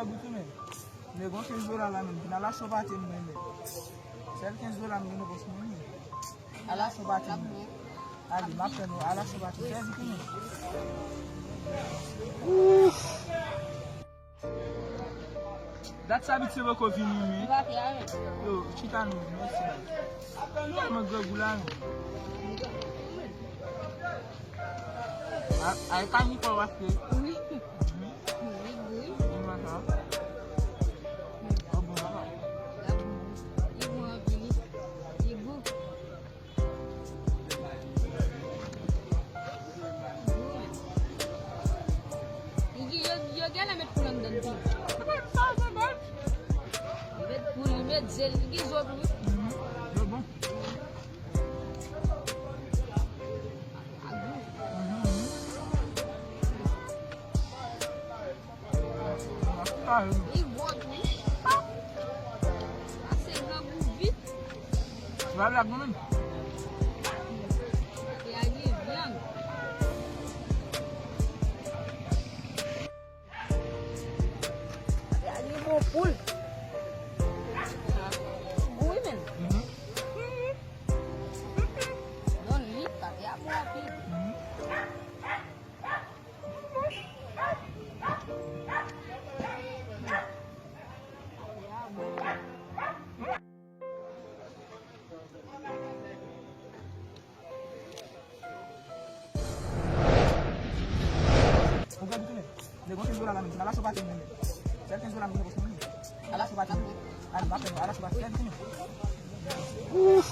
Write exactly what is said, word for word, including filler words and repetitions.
Bouti men. Nèg, yon kenz dola la menm. Vin al achte yon pate m renmen. Sèl kenz dola m gen nan pòch mwen menm. Al achte yon pate m. Ale, m ap tann ou. Al achte yon pate m. Sèl Bouti men. Dat sa abitye poko vini wi. Yo, chita nou, mèsi. Tèlman grangou la. A, a, e pa ni fò w achte. Wi. Wi, wi. Wi, mwen sa. Wi, bon, papa. Li bon anpil, wi. Li gou. Li gen, yo, yo genlè met poul anndan l tou. Li met poul, li met ze, li gen zo tou, wi. Yo bon. Li bon tou. Pase grangou vit. Se pa blag non menm. Te al gen vyann. Te al gen bon poul. Gou wi menm. Non, li pa te ap bon anpil. Ou gen bouti men. Nèg, yon kenz dola la menm. Al achte yon pate m renmen. Sèl kenz dola m gen nan pòch mwen menm. Al achte yon pate m. Ale, m ap tann ou. Al achte yon pate m. Sèl Bouti men. Ouf.